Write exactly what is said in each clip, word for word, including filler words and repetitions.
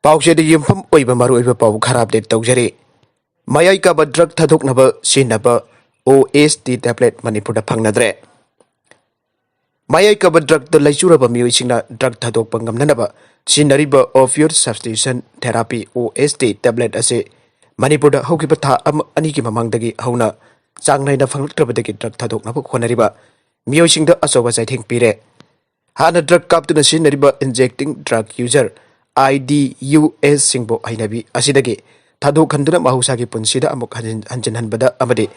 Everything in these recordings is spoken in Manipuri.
ꯄꯥꯎꯆꯦꯗ ꯌꯨꯝꯐꯝ ꯑꯣꯏꯕ ꯃꯔꯨꯑꯣꯏꯕ ꯄꯥꯎ ꯈꯔ ꯑꯞꯗꯦꯠ ꯇꯧꯖꯔꯤ꯫ ꯃꯌꯥꯏ ꯀꯥꯕ ꯗ꯭ꯔꯒ ꯊꯥꯗꯣꯛꯅꯕ ꯁꯤꯖꯤꯟꯅꯕ ꯑꯣ ꯑꯦꯁ ꯇꯤ ꯇꯦꯕ꯭ꯂꯦꯠ ꯃꯅꯤꯄꯨꯔꯗ ꯐꯪꯅꯗ꯭ꯔꯦ꯫ ꯃꯌꯥꯏ ꯀꯥꯕ ꯗ꯭ꯔꯒꯇ ꯂꯩꯆꯨꯔꯕ ꯃꯤꯑꯣꯏꯁꯤꯡꯅ ꯗ꯭ꯔꯒ ꯊꯥꯗꯣꯛꯄ ꯉꯝꯅꯅꯕ ꯁꯤꯖꯤꯟꯅꯔꯤꯕ opioid substitution therapy, ꯑꯣ ꯑꯦꯁ ꯇꯤ, ꯇꯦꯕ꯭ꯂꯦꯠ ꯑꯁꯤ ꯃꯅꯤꯄꯨꯔꯗ ꯍꯧꯈꯤꯕ ꯊꯥ ꯑꯃ ꯑꯅꯤꯒꯤ ꯃꯃꯥꯡꯗꯒꯤ ꯍꯧꯅ ꯆꯥꯡ ꯅꯥꯏꯅ ꯐꯪꯂꯛꯇ꯭ꯔꯕꯗꯒꯤ ꯗ꯭ꯔꯒ ꯊꯥꯗꯣꯛꯅꯕ ꯍꯣꯠꯅꯔꯤꯕ ꯃꯤꯑꯣꯏꯁꯤꯡꯗ ꯑꯆꯧꯕ ꯆꯩꯊꯦꯡ ꯄꯤꯔꯦ꯫ ꯍꯥꯟꯅ ꯗ꯭ꯔꯒ ꯀꯥꯞꯇꯨꯅ ꯁꯤꯖꯤꯟꯅꯔꯤꯕ injecting drug user, I D U S, ꯁꯤꯡꯕꯨ ꯍꯩꯅꯕꯤ ꯑꯁꯤꯗꯒꯤ ꯊꯥꯗꯣꯛꯍꯟꯗꯨꯅ ꯃꯍꯧꯁꯥꯒꯤ ꯄꯨꯟꯁꯤꯗ ꯑꯃꯨꯛ ꯍꯟꯖꯤꯟ-, ꯍꯟꯖꯤꯟꯍꯟꯕꯗ ꯑꯃꯗꯤ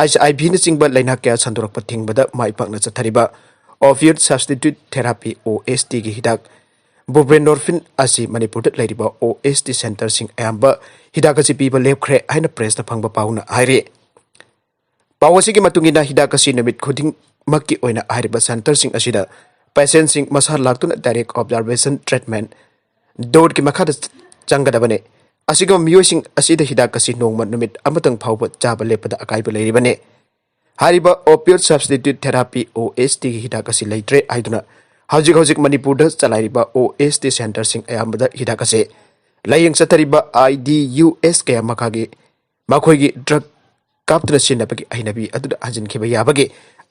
ꯑꯩꯆ ꯑꯥꯏ ꯚꯤꯅꯆꯤꯡꯕ ꯂꯩꯅꯥ ꯀꯌꯥ ꯁꯟꯗꯣꯔꯛꯄ ꯊꯤꯡꯕꯗ ꯃꯥꯏ ꯄꯥꯛꯅ ꯆꯠꯊꯔꯤꯕ opioid substitute therapy, ꯑꯣ ꯑꯦꯁ ꯇꯤꯒꯤ ꯍꯤꯗꯥꯛ buprenorphine ꯑꯁꯤ ꯃꯅꯤꯄꯨꯔꯗ ꯂꯩꯔꯤꯕ ꯑꯣ ꯑꯦꯁ ꯇꯤ ꯁꯦꯟꯇꯔꯁꯤꯡ ꯑꯌꯥꯝꯕ ꯍꯤꯗꯥꯛ ꯑꯁꯤ ꯄꯤꯕ ꯂꯦꯞꯈ꯭ꯔꯦ ꯍꯥꯏꯅ ꯄ꯭ꯔꯦꯁꯇ ꯐꯪꯕ ꯄꯥꯎꯅ ꯍꯥꯏꯔꯤ꯫ ꯄꯥꯎ ꯑꯁꯤꯒꯤ ꯃꯇꯨꯡ ꯏꯟꯅ, ꯍꯤꯗꯥꯛ ꯑꯁꯤ ꯅꯨꯃꯤꯠ ꯈꯨꯗꯤꯡꯃꯛꯀꯤ ꯑꯣꯏꯅ ꯍꯥꯏꯔꯤꯕ ꯁꯦꯟꯇꯔꯁꯤꯡ ꯑꯁꯤꯗ ꯄꯦꯁꯦꯟꯁꯤꯡ ꯃꯁꯥ ꯂꯥꯛꯇꯨꯅ direct observation treatment ꯗꯣꯠꯀꯤ ꯃꯈꯥꯗ ꯆꯪꯒꯗꯕꯅꯤ꯫ ꯑꯁꯤꯒꯨꯝꯕ ꯃꯤꯑꯣꯏꯁꯤꯡ ꯑꯁꯤꯗ ꯍꯤꯗꯥꯛ ꯑꯁꯤ ꯅꯣꯡꯃ ꯅꯨꯃꯤꯠ ꯑꯃꯇꯪ ꯐꯥꯎꯕ ꯆꯥꯕ ꯂꯦꯞꯄꯗ ꯑꯀꯥꯏꯕ ꯂꯩꯔꯤꯕꯅꯤ꯫ ꯍꯥꯏꯔꯤꯕ opioid substitute therapy, ꯑꯣ ꯑꯦꯁ ꯇꯤꯒꯤ ꯍꯤꯗꯥꯛ ꯑꯁꯤ ꯂꯩꯇ꯭ꯔꯦ ꯍꯥꯏꯗꯨꯅ ꯍꯧꯖꯤꯛ ꯍꯧꯖꯤꯛ ꯃꯅꯤꯄꯨꯔꯗ ꯆꯂꯥꯏꯔꯤꯕ ꯑꯣ ꯑꯦꯁ ꯇꯤ ꯁꯦꯟꯇꯔꯁꯤꯡ ꯑꯌꯥꯝꯕꯗ ꯍꯤꯗꯥꯛ ꯑꯁꯤ ꯂꯥꯌꯦꯡ ꯆꯠꯊꯔꯤꯕ ꯑꯥꯏ ꯗꯤ ꯌꯨ ꯑꯦꯁ ꯀꯌꯥ ꯃꯈꯥꯒꯤ ꯃꯈꯣꯏꯒꯤ ꯗ꯭ꯔꯒ ꯀꯥꯞꯇꯨꯅ ꯁꯤꯖꯤꯟꯅꯕꯒꯤ ꯍꯩꯅꯕꯤ ꯑꯗꯨꯗ ꯍꯟꯖꯤꯟꯈꯤꯕ ꯌꯥꯕꯒꯤ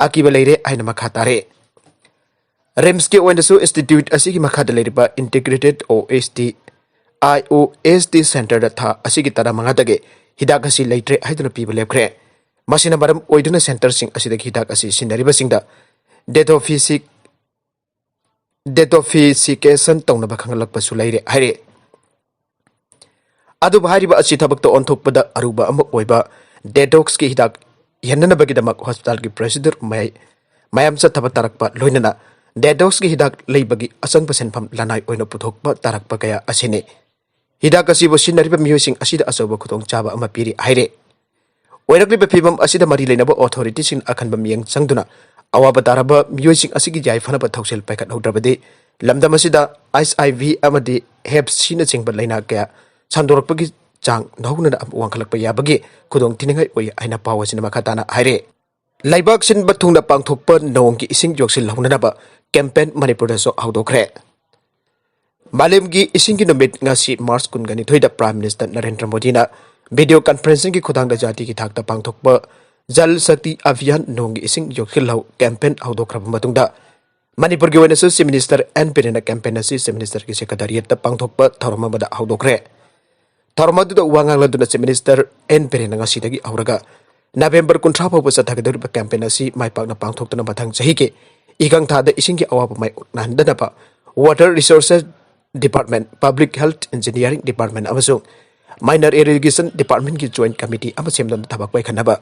ꯑꯀꯤꯕ ꯂꯩꯔꯦ ꯍꯥꯏꯅ ꯃꯈꯥ ꯇꯥꯔꯦ꯫ ꯔꯤꯝꯁꯀꯤ ꯑꯣꯏꯅꯁꯨ ꯏꯟꯁꯇꯤꯇ꯭ꯌꯨꯠ ꯑꯁꯤꯒꯤ ꯃꯈꯥꯗ ꯂꯩꯔꯤꯕ Integrated ꯑꯣ ꯑꯦꯁ T, I O S T ꯁꯦꯟꯇꯔꯗ ꯊꯥ ꯑꯁꯤꯒꯤ ꯇꯔꯥꯃꯉꯥꯗꯒꯤ ꯍꯤꯗꯥꯛ ꯑꯁꯤ ꯂꯩꯇ꯭ꯔꯦ ꯍꯥꯏꯗꯨꯅ ꯄꯤꯕ ꯂꯦꯞꯈ꯭ꯔꯦ꯫ ꯃꯁꯤꯅ ꯃꯔꯝ ꯑꯣꯏꯗꯨꯅ ꯁꯦꯟꯇꯔꯁꯤꯡ ꯑꯁꯤꯗꯒꯤ ꯍꯤꯗꯥꯛ ꯑꯁꯤ ꯁꯤꯖꯤꯟꯅꯔꯤꯕꯁꯤꯡꯗ detoxific-, detoxification ꯇꯧꯅꯕ ꯈꯪꯍꯜꯂꯛꯄꯁꯨ ꯂꯩꯔꯦ ꯍꯥꯏꯔꯦ꯫ ꯑꯗꯨꯕꯨ ꯍꯥꯏꯔꯤꯕ ꯑꯁꯤ ꯊꯕꯛꯇ ꯑꯣꯟꯊꯣꯛꯄꯗ ꯑꯔꯨꯕ ꯑꯃ ꯑꯣꯏꯕ detox-ꯀꯤ ꯍꯤꯗꯥꯛ ꯌꯦꯟꯅꯅꯕꯒꯤꯗꯃꯛ ꯍꯣꯁꯄꯤꯇꯥꯜꯒꯤ ꯄ꯭ꯔꯣꯁꯤꯗꯨꯔ ꯃꯌꯥꯏ ꯃꯌꯥꯝ ꯆꯠꯊꯕ ꯇꯥꯔꯛꯄ, ꯂꯣꯏꯅꯅ detox-ꯀꯤ ꯍꯤꯗꯥꯛ ꯂꯩꯕꯒꯤ ꯑꯆꯪꯕ ꯁꯦꯟꯐꯝ ꯂꯅꯥꯏ ꯑꯣꯏꯅ ꯄꯨꯊꯣꯛꯄ ꯇꯥꯔꯛꯄ ꯀꯌꯥ ꯑꯁꯤꯅꯤ꯫ ꯍꯤꯗꯥꯛ ꯑꯁꯤꯕꯨ ꯁꯤꯖꯤꯟꯅꯔꯤꯕ ꯃꯤꯑꯣꯏꯁꯤꯡ ꯑꯁꯤꯗ ꯑꯆꯧꯕ ꯈꯨꯗꯣꯡꯆꯥꯕ ꯑꯃ ꯄꯤꯔꯤ ꯍꯥꯏꯔꯤ꯫ ꯑꯣꯏꯔꯛꯂꯤꯕ ꯐꯤꯕꯝ ꯑꯁꯤꯗ ꯃꯔꯤ ꯂꯩꯅꯕ ꯑꯣꯊꯣꯔꯤꯇꯤꯁꯤꯡꯅ ꯑꯈꯟꯕ ꯃꯤꯠꯌꯦꯡ ꯆꯪꯗꯨꯅ ꯑꯋꯥꯕ ꯇꯥꯔꯕ ꯃꯤꯑꯣꯏꯁꯤꯡ ꯑꯁꯤꯒꯤ ꯌꯥꯏꯐꯅꯕ ꯊꯧꯁꯤꯜ ꯄꯥꯏꯈꯠꯍꯧꯗ꯭ꯔꯕꯗꯤ ꯂꯝꯗꯝ ꯑꯁꯤꯗ ꯑꯩꯆ ꯑꯥꯏ ꯚꯤ ꯑꯃꯗꯤ ꯍꯦꯞ ꯁꯤꯅꯆꯤꯡꯕ ꯂꯥꯏꯅꯥ ꯀꯌꯥ ꯁꯟꯗꯣꯔꯛꯄꯒꯤ ꯆꯥꯡ ꯅꯧꯍꯧꯅꯅ ꯑꯃꯨꯛ ꯋꯥꯡꯈꯠꯂꯛꯄ ꯌꯥꯕꯒꯤ ꯈꯨꯗꯣꯡꯊꯤꯅꯤꯡꯉꯥꯏ ꯑꯣꯏ ꯍꯥꯏꯅ ꯄꯥꯎ ꯑꯁꯤꯅ ꯃꯈꯥ ꯇꯥꯅ ꯍꯥꯏꯔꯤ꯫ ꯂꯩꯕꯥꯛ ꯁꯤꯟꯕ ꯊꯨꯡꯅ ꯄꯥꯡꯊꯣꯛꯄ ꯅꯣꯡꯒꯤ ꯏꯁꯤꯡ ꯌꯣꯛꯁꯤꯜꯍꯧꯅꯅꯕ campaign ꯃꯅꯤꯄꯨꯔꯗꯁꯨ ꯍꯧꯗꯣꯛꯈ꯭ꯔꯦ꯫ ꯃꯥꯂꯦꯝꯒꯤ ꯏꯁꯤꯡꯒꯤ ꯅꯨꯃꯤꯠ ꯉꯁꯤ March ꯀꯨꯟꯒ ꯅꯤꯊꯣꯏꯗ Prime Minister ꯅꯔꯦꯟꯗ꯭ꯔ ꯃꯣꯗꯤꯅ video conferencingꯒꯤ ꯈꯨꯠꯊꯥꯡꯗ ꯖꯥꯇꯤꯒꯤ ꯊꯥꯛꯇ ꯄꯥꯡꯊꯣꯛꯄ Jal Shakti Abhiyan, ꯅꯣꯡꯒꯤ ꯏꯁꯤꯡ ꯌꯣꯛꯁꯤꯜꯍꯧ campaign ꯍꯧꯗꯣꯛꯈ꯭ꯔꯕ ꯃꯇꯨꯡꯗ, ꯃꯅꯤꯄꯨꯔꯒꯤ ꯑꯣꯏꯅꯁꯨ Chief Minister ꯑꯦꯟ ꯕꯤꯔꯦꯟꯅ campaign ꯑꯁꯤ Chief Ministerꯒꯤ Secretariatꯇ ꯄꯥꯡꯊꯣꯛꯄ ꯊꯧꯔꯝ ꯑꯃꯗ ꯍꯧꯗꯣꯛꯈ꯭ꯔꯦ꯫ ꯊꯧꯔꯝ ꯑꯗꯨꯗ ꯋꯥ ꯉꯥꯡꯂꯗꯨꯅ Chief Minister ꯑꯦꯟ ꯕꯤꯔꯦꯟꯅ ꯉꯁꯤꯗꯒꯤ ꯍꯧꯔꯒ November ꯀꯨꯟꯊ꯭ꯔꯥ ꯐꯥꯎꯕ ꯆꯠꯊꯒꯗꯧꯔꯤꯕ campaign ꯑꯁꯤ ꯃꯥꯏ ꯄꯥꯛꯅ ꯄꯥꯡꯊꯣꯛꯇꯨꯅ ꯃꯊꯪ ꯆꯍꯤꯒꯤ ꯏꯀꯪ ꯊꯥꯗ ꯏꯁꯤꯡꯒꯤ ꯑꯋꯥꯕ ꯃꯥꯌꯣꯛꯅꯍꯟꯗꯅꯕ Water Resources Department, Public Health Engineering Department ꯑꯃꯁꯨꯡ Minor Irrigation Departmentꯀꯤ joint committee ꯑꯃ ꯁꯦꯝꯗꯨꯅ ꯊꯕꯛ ꯄꯥꯏꯈꯠꯅꯕ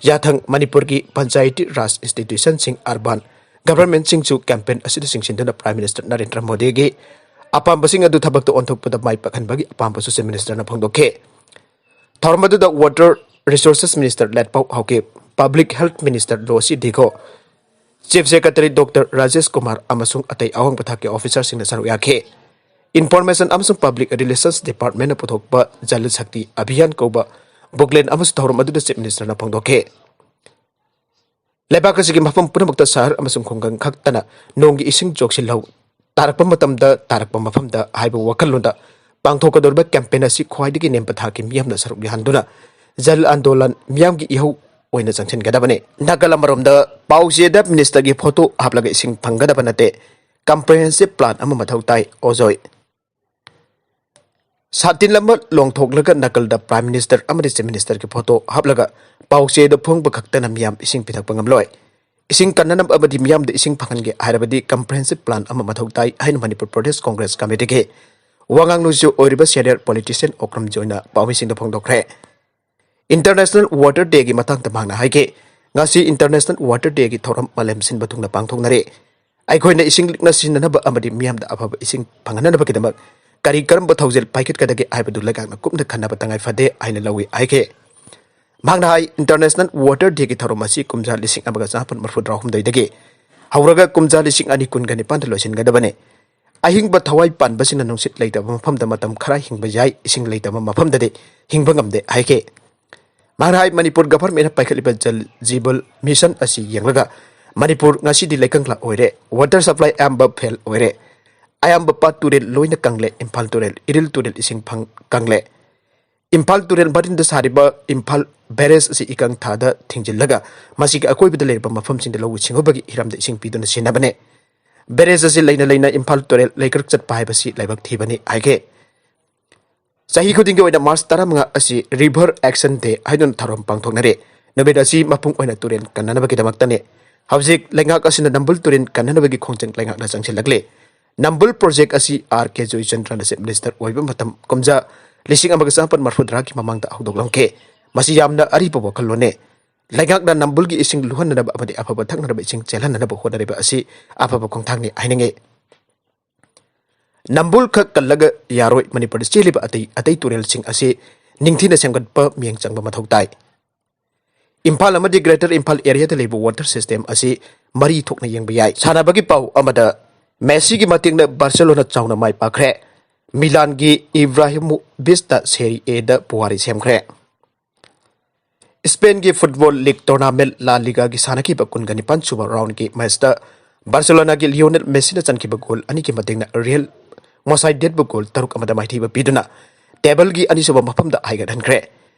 ꯌꯥꯊꯪ ꯃꯅꯤꯄꯨꯔꯒꯤ Panchayati Raj institutionꯁꯤꯡ, urban governmentꯁꯤꯡꯁꯨ campaign ꯑꯁꯤꯗ ꯆꯤꯡꯁꯤꯟꯗꯨꯅ Prime Minister ꯅꯔꯦꯟꯗ꯭ꯔ ꯃꯣꯗꯤꯒꯤ ꯑꯄꯥꯝꯕꯁꯤꯡ ꯑꯗꯨ ꯊꯕꯛꯇ ꯑꯣꯟꯊꯣꯛꯄꯗ ꯃꯥꯏ ꯄꯥꯛꯍꯟꯕꯒꯤ ꯑꯄꯥꯝꯕꯁꯨ Chief Ministerꯅ ꯐꯣꯡꯗꯣꯛꯈꯤ꯫ ꯊꯧꯔꯝ ꯑꯗꯨꯗ Water Resources Minister ꯂꯦꯠꯄꯥꯎ Haokip, Public Health Minister ꯂꯣꯁꯤ ꯗꯤꯒꯣ, Chief Secretary Doctor Rajesh Kumar ꯑꯃꯁꯨꯡ ꯑꯇꯩ ꯑꯋꯥꯡꯕ ꯊꯥꯛꯀꯤ officerꯁꯤꯡꯅ ꯁꯔꯨꯛ ꯌꯥꯈꯤ꯫ Information ꯑꯃꯁꯨꯡ Public Relations Departmentꯅ ꯄꯨꯊꯣꯛꯄ Jal Shakti Abhiyan ꯀꯧꯕ booklet ꯑꯃꯁꯨ ꯊꯧꯔꯝ ꯑꯗꯨꯗ Chief Ministerꯅ ꯐꯣꯡꯗꯣꯛꯈꯤ꯫ ꯂꯩꯕꯥꯛ ꯑꯁꯤꯒꯤ ꯃꯐꯝ ꯄꯨꯝꯅꯃꯛꯇ ꯁꯍꯔ ꯑꯃꯁꯨꯡ ꯈꯨꯡꯒꯪ ꯈꯛꯇꯅ ꯅꯣꯡꯒꯤ ꯏꯁꯤꯡ ꯆꯣꯛꯁꯤꯜꯍꯧ, ꯇꯥꯔꯛꯄ ꯃꯇꯝꯗ ꯇꯥꯔꯛꯄ ꯃꯐꯝꯗ ꯍꯥꯏꯕ ꯋꯥꯈꯜꯂꯣꯟꯗ ꯄꯥꯡꯊꯣꯛꯀꯗꯧꯔꯤꯕ campaign ꯑꯁꯤ ꯈ꯭ꯋꯥꯏꯗꯒꯤ ꯅꯦꯝꯕ ꯊꯥꯛꯀꯤ ꯃꯤꯌꯥꯝꯅ ꯁꯔꯨꯛ ꯌꯥꯍꯟꯗꯨꯅ Jal Andolan ꯃꯤꯌꯥꯝꯒꯤ ꯏꯍꯧ ꯑꯣꯏꯅ ꯆꯪꯁꯤꯟꯒꯗꯕꯅꯤ꯫ ꯅꯥꯀꯜ ꯑꯃꯔꯣꯝꯗ ꯄꯥꯎꯆꯦꯗ Ministerꯒꯤ photo ꯍꯥꯞꯂꯒ ꯏꯁꯤꯡ ꯐꯪꯒꯗꯕ ꯅꯠꯇꯦ, comprehensive plan ꯑꯃ ꯃꯊꯧ ꯇꯥꯏ, ꯑꯣꯖꯣꯏ꯫ ꯁꯥꯇꯤꯟ ꯑꯃ ꯂꯣꯡꯊꯣꯛꯂꯒ ꯅꯥꯀꯜꯗ Prime Minister ꯑꯃꯗꯤ Chief Ministerꯒꯤ photo ꯍꯥꯞꯂꯒ ꯄꯥꯎꯆꯦꯗ ꯐꯣꯡꯕ ꯈꯛꯇꯅ ꯃꯤꯌꯥꯝ ꯏꯁꯤꯡ ꯄꯤꯊꯛꯄ ꯉꯝꯂꯣꯏ꯫ ꯏꯁꯤꯡ ꯀꯟꯅꯅꯕ ꯑꯃꯗꯤ ꯃꯤꯌꯥꯝꯗ ꯏꯁꯤꯡ ꯐꯪꯍꯟꯒꯦ ꯍꯥꯏꯔꯕꯗꯤ comprehensive plan ꯑꯃ ꯃꯊꯧ ꯇꯥꯏ ꯍꯥꯏꯅ ꯃꯅꯤꯄꯨꯔ ꯄ꯭ꯔꯗꯦꯁ ꯀꯣꯡꯒ꯭ꯔꯦꯁ ꯀꯃꯤꯇꯤꯒꯤ ꯋꯥꯉꯥꯡꯂꯣꯏꯁꯨ ꯑꯣꯏꯔꯤꯕ senior politician ꯑꯣꯀ꯭ꯔꯝ ꯖꯣꯏꯅ ꯄꯥꯎꯃꯤꯁꯤꯡꯗ ꯐꯣꯡꯗꯣꯛꯈ꯭ꯔꯦ꯫ International Water Dayꯒꯤ ꯃꯇꯥꯡꯗ ꯃꯍꯥꯛꯅ ꯍꯥꯏꯈꯤ, "ꯉꯁꯤ International Water Dayꯒꯤ ꯊꯧꯔꯝ ꯃꯥꯂꯦꯝ ꯁꯤꯟꯕ ꯊꯨꯡꯅ ꯄꯥꯡꯊꯣꯛꯅꯔꯤ꯫ ꯑꯩꯈꯣꯏꯅ ꯏꯁꯤꯡ ꯂꯤꯛꯅ ꯁꯤꯖꯤꯟꯅꯅꯕ ꯑꯃꯗꯤ ꯃꯤꯌꯥꯝꯗ ꯑꯐꯕ ꯏꯁꯤꯡ ꯐꯪꯍꯟꯅꯕꯒꯤꯗꯃꯛ ꯀꯔꯤ ꯀꯔꯝꯕ ꯊꯧꯖꯤꯜ ꯄꯥꯏꯈꯠꯀꯗꯒꯦ ꯍꯥꯏꯕꯗꯨ ꯂꯩꯉꯥꯛꯅ ꯀꯨꯞꯅ ꯈꯟꯅꯕ ꯇꯉꯥꯏ ꯐꯗꯦ" ꯍꯥꯏꯅ ꯂꯧꯏ ꯍꯥꯏꯈꯤ꯫ ꯃꯍꯥꯛꯅ ꯍꯥꯏ, International Water Dayꯒꯤ ꯊꯧꯔꯝ ꯑꯁꯤ ꯀꯨꯝꯖꯥ ꯂꯤꯁꯤꯡ ꯑꯃꯒ ꯆꯃꯥꯄꯟ ꯃꯔꯤꯐꯨ ꯇꯔꯥꯍꯨꯝꯗꯣꯏꯗꯒꯤ ꯍꯧꯔꯒ ꯀꯨꯝꯖꯥ ꯂꯤꯁꯤꯡ ꯑꯅꯤ ꯀꯨꯟꯒ ꯅꯤꯄꯥꯟꯗ ꯂꯣꯏꯁꯤꯟꯒꯗꯕꯅꯤ꯫ ꯑꯍꯤꯡꯕ ꯊꯋꯥꯏ ꯄꯥꯟꯕꯁꯤꯡꯅ ꯅꯨꯡꯁꯤꯠ ꯂꯩꯇꯕ ꯃꯐꯝꯗ ꯃꯇꯝ ꯈꯔ ꯍꯤꯡꯕ ꯌꯥꯏ, ꯏꯁꯤꯡ ꯂꯩꯇꯕ ꯃꯐꯝꯗꯗꯤ ꯍꯤꯡꯕ ꯉꯝꯗꯦ ꯍꯥꯏꯈꯤ꯫ ꯃꯍꯥꯛꯅ ꯍꯥꯏ, ꯃꯅꯤꯄꯨꯔ governmentꯅ ꯄꯥꯏꯈꯠꯂꯤꯕ Jal Jeevan Mission ꯑꯁꯤ ꯌꯦꯡꯂꯒ ꯃꯅꯤꯄꯨꯔ ꯉꯁꯤꯗꯤ ꯂꯩꯀꯪꯂꯥ ꯑꯣꯏꯔꯦ, water supply ꯑꯌꯥꯝꯕ fail ꯑꯣꯏꯔꯦ꯫ ꯑꯌꯥꯝꯕ ꯄꯥꯠ ꯇꯨꯔꯦꯜ ꯂꯣꯏꯅ ꯀꯪꯂꯦ꯫ ꯏꯝꯐꯥꯜ ꯇꯨꯔꯦꯜ, ꯏꯔꯤꯜ ꯇꯨꯔꯦꯜ ꯏꯁꯤꯡ ꯐꯪ ꯀꯪꯂꯦ꯫ ꯏꯝꯐꯥꯜ ꯇꯨꯔꯦꯜ ꯃꯔꯤꯟꯗ ꯁꯥꯔꯤꯕ ꯏꯝꯐꯥꯜ ꯕꯦꯔꯦꯖ ꯑꯁꯤ ꯏꯀꯪ ꯊꯥꯗ ꯊꯤꯡꯖꯤꯜꯂꯒ ꯃꯁꯤꯒꯤ ꯑꯀꯣꯏꯕꯗ ꯂꯩꯔꯤꯕ ꯃꯐꯝꯁꯤꯡꯗ ꯂꯧꯎ ꯁꯤꯡꯎꯕꯒꯤ ꯍꯤꯔꯝꯗ ꯏꯁꯤꯡ ꯄꯤꯗꯨꯅ ꯁꯤꯖꯤꯟꯅꯕꯅꯤ꯫ ꯕꯦꯔꯦꯖ ꯑꯁꯤ ꯂꯩꯅ ꯂꯩꯅ ꯏꯝꯐꯥꯜ ꯇꯨꯔꯦꯜ ꯂꯩꯀ꯭ꯔꯛ ꯆꯠꯄ ꯍꯥꯏꯕꯁꯤ ꯂꯥꯏꯕꯛ ꯊꯤꯕꯅꯤ ꯍꯥꯏꯈꯤ꯫ ꯆꯍꯤ ꯈꯨꯗꯤꯡꯒꯤ ꯑꯣꯏꯅ ꯃꯥꯔꯆ ꯇꯔꯥꯃꯉꯥ ꯑꯁꯤ River Action Day ꯍꯥꯏꯗꯨꯅ ꯊꯧꯔꯝ ꯄꯥꯡꯊꯣꯛꯅꯔꯤ꯫ ꯅꯨꯃꯤꯠ ꯑꯁꯤ ꯃꯄꯨꯡ ꯑꯣꯏꯅ ꯇꯨꯔꯦꯜ ꯀꯟꯅꯅꯕꯒꯤꯗꯃꯛꯇꯅꯤ꯫ ꯍꯧꯖꯤꯛ ꯂꯩꯉꯥꯛ ꯑꯁꯤꯅ ꯅꯝꯕꯨꯜ ꯇꯨꯔꯦꯜ ꯀꯟꯅꯅꯕꯒꯤ ꯈꯣꯡꯖꯪ ꯂꯩꯉꯥꯛꯅ ꯆꯪꯁꯤꯜꯂꯛꯂꯤ꯫ ꯅꯝꯕꯨꯜ ꯄ꯭ꯔꯣꯖꯦꯛ ꯑꯁꯤ ꯑꯥꯔ ꯀꯦ ꯖꯣꯏꯆꯟꯗ꯭ꯔꯅ ꯆꯤꯐ ꯃꯤꯅꯤꯁꯇꯔ ꯑꯣꯏꯕ ꯃꯇꯝ ꯀꯨꯝꯖꯥ ꯂꯤꯁꯤꯡ ꯑꯃꯒ ꯆꯃꯥꯄꯟ ꯃꯔꯐꯨꯇꯔꯥꯒꯤ ꯃꯃꯥꯡꯗ ꯍꯧꯗꯣꯛꯂꯝꯈꯤ꯫ ꯃꯁꯤ ꯌꯥꯝꯅ ꯑꯔꯤꯕ ꯋꯥꯈꯜꯂꯣꯟꯅꯤ꯫ ꯂꯩꯉꯥꯛꯅ ꯅꯝꯕꯨꯜꯒꯤ ꯏꯁꯤꯡ ꯂꯨꯍꯟꯅꯅꯕ ꯑꯃꯗꯤ ꯑꯐꯕ ꯊꯛꯅꯅꯕ ꯏꯁꯤꯡ ꯆꯦꯜꯍꯟꯅꯅꯕ ꯍꯣꯠꯅꯔꯤꯕ ꯑꯁꯤ ꯑꯐꯕ ꯈꯣꯡꯊꯥꯡꯅꯤ ꯍꯥꯏꯅꯤꯡꯏ꯫ ꯅꯝꯕꯨꯜ ꯈꯛ ꯀꯜꯂꯒ ꯌꯥꯔꯣꯏ, ꯃꯅꯤꯄꯨꯔꯗ ꯆꯦꯜꯂꯤꯕ ꯑꯇꯩ ꯑꯇꯩ ꯇꯨꯔꯦꯜꯁꯤꯡ ꯑꯁꯤ ꯅꯤꯡꯊꯤꯅ ꯁꯦꯝꯒꯠꯄ ꯃꯤꯠꯌꯦꯡ ꯆꯪꯕ ꯃꯊꯧ ꯇꯥꯏ꯫ ꯏꯝꯐꯥꯜ ꯑꯃꯗꯤ ꯒ꯭ꯔꯦꯇꯔ ꯏꯝꯐꯥꯜ ꯑꯦꯔꯤꯌꯥꯗ ꯂꯩꯕ ꯋꯥꯇꯔ ꯁꯤꯁꯇꯦꯝ ꯑꯁꯤ ꯃꯔꯤ ꯊꯣꯛꯅ ꯌꯦꯡꯕ ꯌꯥꯏ꯫ ꯁꯥꯟꯅꯕꯒꯤ ꯄꯥꯎ ꯑꯃꯗ, ꯃꯦꯁꯤꯒꯤ ꯃꯇꯦꯡꯅ ꯕꯥꯔꯁꯦꯂꯣꯅꯥ ꯆꯥꯎꯅ ꯃꯥꯏ ꯄꯥꯛꯈ꯭ꯔꯦ꯫ ꯃꯤꯂꯥꯟꯒꯤ ꯏꯕ꯭ꯔꯥꯍꯤꯃꯣꯚꯤꯆꯅ ꯁꯦꯔꯤ ꯑꯦꯗ ꯄꯨꯋꯥꯔꯤ ꯁꯦꯝꯈ꯭ꯔꯦ꯫ ꯁ꯭ꯄꯦꯟꯒꯤ ꯐꯨꯠꯕꯣꯜ ꯂꯤꯒ ꯇꯣꯔꯅꯥꯃꯦꯟꯠ ꯂꯥ ꯂꯤꯒꯥꯒꯤ ꯁꯥꯟꯅꯈꯤꯕ ꯀꯨꯟꯒ ꯅꯤꯄꯥꯟ ꯁꯨꯕ ꯔꯥꯎꯟꯒꯤ ꯃꯦꯆꯇ ꯕꯥꯔꯁꯦꯂꯣꯅꯥꯒꯤ ꯂꯤꯑꯣꯅꯦꯜ ꯃꯦꯁꯤꯅ ꯆꯟꯈꯤꯕ ꯒꯣꯜ ꯑꯅꯤꯒꯤ ꯃꯇꯦꯡꯅ ꯔꯤꯌꯦꯜ ꯁꯣꯁꯥꯏꯗꯦꯠꯕꯨ ꯒꯣꯜ ꯇꯔꯨꯛ ꯑꯃꯗ ꯃꯥꯏꯊꯤꯕ ꯄꯤꯗꯨꯅ ꯇꯦꯕꯜꯒꯤ ꯑꯅꯤꯁꯨꯕ ꯃꯐꯝꯗ ꯍꯥꯏꯒꯠꯍꯟꯈ꯭ꯔꯦ꯫